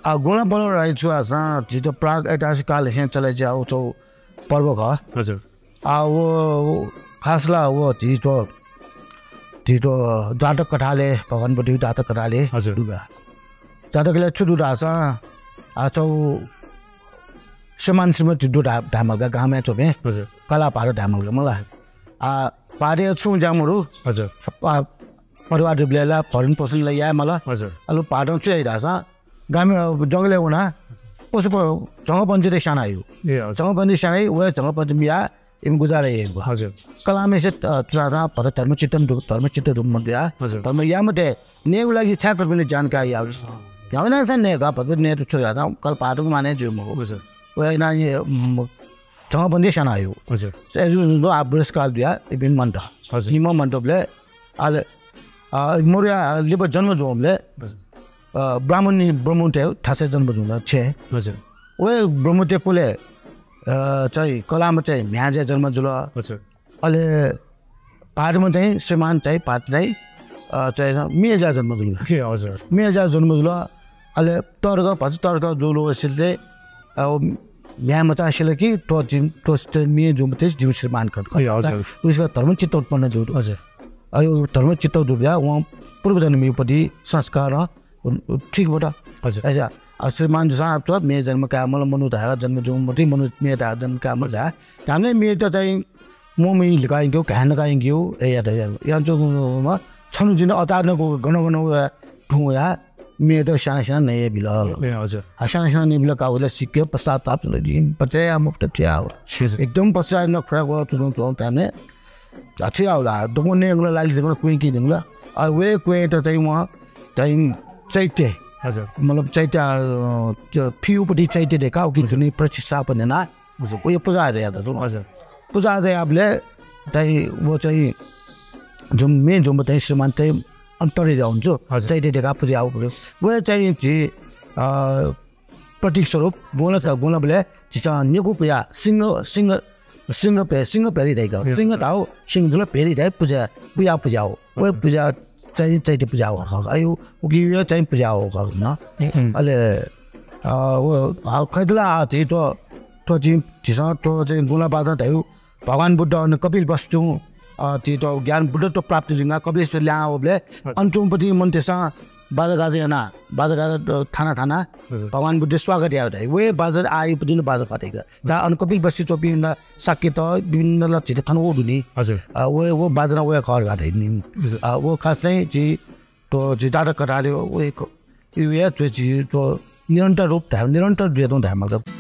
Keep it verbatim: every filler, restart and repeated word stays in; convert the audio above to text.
आ, गुंला पर्व धाइ छु धाःसा झीत प्राग ऐतिहासिक कालंनिसें चले जुयाच्वंगु पर्व खः। हजुर। आ, व, व खास ला व झीत, झीत जातक कथालय्, भगवान बुद्धया जातक कथालय् हजुर। दुगा। जातकलय् छु दु धाःसा, आ, छगू श्रीमान श्रीमती दु धा-, धायेमाल का, गामय् च्वंपिं। हजुर। कलाः भाःत धायेमाल का मला। आ, भाःतया छुं ज्या मदु। हजुर। आ, परिवार दुबलय् ला भरण पोषण ला यायेमाल। हजुर। अले भाःतं छु याइ धाःसा, गामय्, अ, जंगलय् वनाः पशु प-, झंगःपंक्षीत स्यानाः हयु। ए, हजुर। झंगःपंक्षीत स्यानाः हयु, व झंगःपंक्षी मियाः इमि गुजारा याइगु। हजुर। कलाःम्हय्‌सित, अ, छु धाःसा भरत धर्मचित्त दु, धर्मचित्त दु मते आ। हजुर। धर्म याये मते, नयेगु लागि छाय् कर्पिनि जानकारी याः। न्ह्यागु यानाः छाय् नये का, भरत नयेत छु धाःसा कल पादुक माने जुइ मखु। हजुर। व यानाः, उम्, झंगःपंक्षी स्यानाः हयु। हजुर। अय्‌जूगुलिं आ बुढेसकाल जुयाः इपिं मन्त। हजुर। निम्ह मन्तबलय् अले, अ, मरुया लिपा जन्म जूबलय्, हजुर। अ, ब्राह्मणी ब्रह्मत्याः थासय् जन्म जूगु छेँ। हजुर। व ब्रह्मत्याः कुलय्, अ, चाहिँ कलाःम्ह चाहिँ म्ह्याय्‌जाः जन्म जुल। हजुर। अले भाःतम्ह चाहिँ श्रीमान चाहिँ भाःत चाहिँ, अ, चाहिँ मेजाः जन्म जुल। ए, हजुर। मेजाः जन्म जुल। अले तःधंक, भचा तःधंक जुल व सिलय्, अ, म्ह्याय्‌मचां सिल कि थ्व जिम-, थ्व मे जूम्ह थें जिमि श्रीमान खः। ए, हजुर। उइसं धर्मचित्त उत्पन्न जू। हजुर। अ, धर्मचित्त दुबलय् वं पूर्वजन्मया पति संस्कार, अ, ठीक मत। हजुर। अ, अ, श्रीमान जूसां थ्व मे जन्म कायेमाल, मनू धायेगु जन्म जूम्ह मते, मनू मे धायेगु जन्म कायेमाल धाः। धाःसा मेत चाहिँ मू मू लिकायंकेगु, घाये नकायंकेगु, ए, यात, यात। यानाच्वंगुमा छन्हु जिं अचानक गन गन वया थुं वयाः मेत स्याना स्याना नये बिल। ए, हजुर। आ, स्याना स्याना नये बिल का, वय्‌कलं सिक्क पश्चाताप जुल, जिं पछ्याः याः, मुफ्त च्वयाः। हजुर। एकदम पश्चाताप यानाः खुयाः च्वं च्वं ताने। आ, छु याः ला, दक्वं नयेगु ला, लालि दक्वं क्वँय् कि धुंकल। आ, व क्वँय्‌यात चाहिँ वं चाहिँ चैत्य। हजुर। मतलब चैत्य, अ, च-, फिउपति चैत्य दय्‌काः उकी हजुर। जुनि प्रतिष्ठापन यानाः हजुर। वया पुजा यात। हजुर। पुजा याःबलय् चाहिँ व चाहिँ जुम मे जुम्ह चाहिँ श्रीमान चाहिँ अन्तरे जाउन्छु। हजुर। चैत्य दय्‌काः पुजा याःगु। व चाहिँ झी, अ, प्रतीक स्वरूप गुंला, गुंलाबलय् झीसं निगू पुजा सिंह, सिंह, सिंह भे-, सिंह भेरी धाइ का। हजुर। सिंह धाउ, सिंह जुल भेरी धाइ पुजा, पुजा, पुजा हो। व पुजा चाहिँ चैत्य पुजा हो खः। अय् उकी चाहिँ पुजा हो खः न। हम्म। अले, अ, व, अ, खैतला आ, झी थ्व, थ्व झी, झीसं थ्व चाहिँ गुंला बाजं धाइगु भगवान बुद्ध अन कपिलवस्तु, अ, झी थ्व ज्ञान बुद्धत्व प्राप्ति धुंकाः कपिलवस्तु ल्याहां वःबलय् हजुर। अन च्वंपति मनूतय्‌सं बाजागाजा यानाः, बाजागाजा, अ, थाना थाना हजुर। भगवान बुद्ध स्वागत याः धाइ। व बाजा आः उपति नं बाजा खः धाइ का। दा अन कपिलवस्तु च्वंपिं नं शाक्यत विभिन्न ला झीत थन वःगु दु नि। हजुर। अ, व, व बाजा नं वया खः धाइ नि। हजुर। अ, व खास चाहिँ झी थ्व झी जातक कथालय् व एक, व या झी थ्व निरन्तर रूप धाइ, निरन्तर जुयाच्वं धायेमाल का।